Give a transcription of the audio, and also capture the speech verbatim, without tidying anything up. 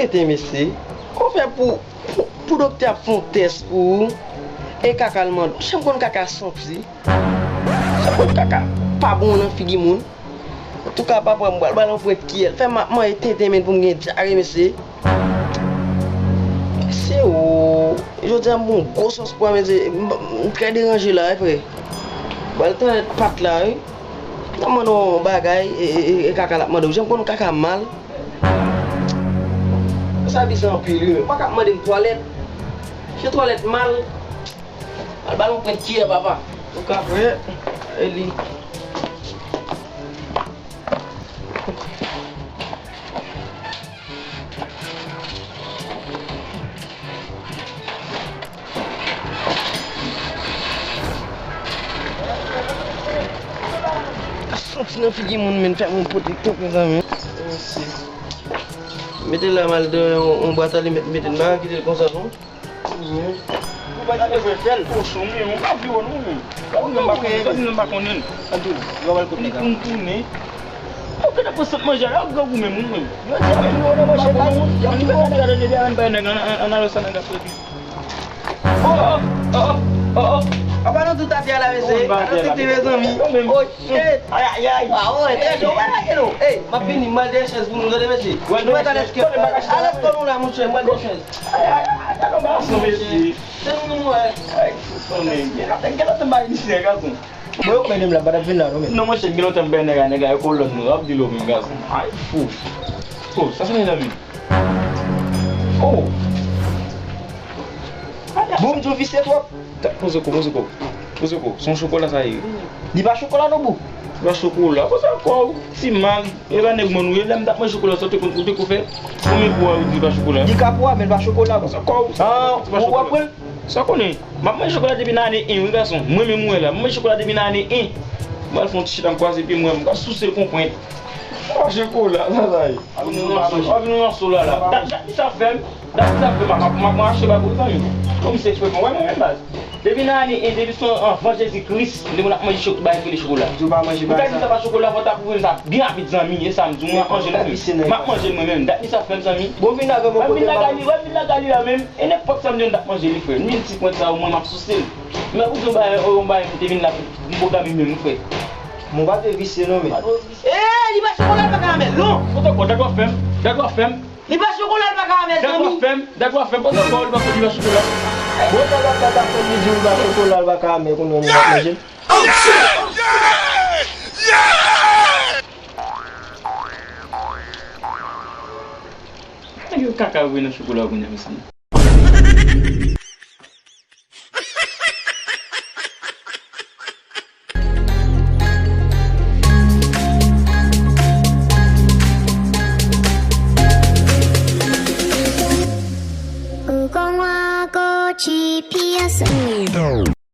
Tenten mesye. Kòman w fè pou, pou, pou doktè ap fè yon tès pou ou, e kaka l mande w? Janm konn kaka santi. Janm konn kaka pa bon nan figi moun. Antouka, papa, m pral ba l yon pwent kiyè. L fè m ap manje tenten menm pou m gen dyare, mesye. Mesye, o, jodi a m pran yon gwo sòs pwa, mesye. M, m trè deranje la, wi, frè. Ba l twalèt pat la, wi. N ap mande w yon bagay, e, e, e, e kaka l ap mande w. Janm konn kaka mal. Sa bizan anpil, wi. Ou pa ka ap mande m twalèt. Se twalèt mal. Al ba l yon pwent kiyè, papa. Ou ka fè, e li. Santi nan figi moun, men fè moun pote kòk, mezanmi. Mete l la, m al nan yon, yon bwat alimèt, mete l la, kite l konsa, non? Ou pa di fè fè l. Kochon, men, ou pa vle wè non, men. Ou pa vle m pa konnen, ou pa vle m pa konnen. Antou, yo wè l kote nèg la. Pou m tounen. Ou ka nan pran sant manje a, ou grangou menm, ou menm. Yo di, ann nou nan manje la, yo di, ann nou nan manje la, ann bay nèg, ann, ann, ann alò sa nèg la soti. Oh, oh, oh, oh. Apa nou tout atè a la, mesye? Atè a la, mesye. Oh, shit. Ay, ay, ay. Ah, ouais, trè cho, ouais, trè cho. Ey, m ap vini, m al dèyè chèz pou nou, tande, mesye. Nou mèt al eskèp. Al eskèp nou la, monchè, m al dèyè chèz. Ay, ay, ay, ay, gade yon gason, mesye. Tann nou, wè. Ay, fou, konnen. Gen lòt, gen lòt bagay isit, gason. Mwen, yo konnen m la, pa t ap vin la, non, men. Non, monchè, gen lontan m bay nèg la, nèg la, yo kolòn nou, w ap di l ou menm, gason. Ay, fou. Oh, sa se mezanmi. Oh. Bon, m di w visye twòp. Ta, poze kò, poze kò. Poze kò. Se yon chokola sa ye. Li pa chokola non, bro. Li pa chokola. Konsa kò w, ti mal. E pa nèg mòn ou ye. Lè m t ap manje chokola sa, ou te konn, ou te konn fè. Konbyen pwa ou di li pa chokola? Li ka pwa, men li pa chokola, bro. Konsa kò w, sa, ah, se pa ou chokola. Wè pwen? Sa konnen. M ap manje chokola depi nan ane en, wi, gason. Mwen menm, mwen la. M manje chokola depi nan ane en. M al fè yon ti chita, m kwaze pye m, m al souse l kon pwent. Manje chokola, sa, sa ye. W ap vin yon mòso la, la. Dat, dat misye ap fè m. Dat misye ap fè m. M ap, m ap, m ap mache ba pou zanmi. Kòm se frè mwen, wè mwen menm baz. Depi nan ane en, depi se anvan Jezi Kris, m te konn ap manje cho-, bagay ki rele chokola. Ou ta di sa pa chokola, fò w ta pwouve m sa byen rapid, zanmi. E sa m di w, m ap manje l mwen menm. M ap manje l mwen menm. Dat misye ap fè m, zanmi. Bon, vin avè mwen kote m ap. Wè vin la gali, wè vin la gali la menm. E nenpòt sa m di w, m t ap manje li, frè. Mil ti pwent sa, omwen m ap souse l. Men ou di yon bagay, yon bagay, m te vin la, m pwograme menm, wi, frè. Mon pa te visye non, men. Eh, li pa chokola, li pa karamèl, non. Pote kò, dat w ap fè m, dat w ap fè m. Li pa chokola, li pa karamèl, zanmi. Dat w ap fè m, dat w ap fè m, pote kò, li pa, li pa chokola. Bon, sa dat la ta fè m, li di li pa chokola, li pa karamèl, kounye a li pa manje. Nèg yo kaka vre nan chokola kounye a, mesye.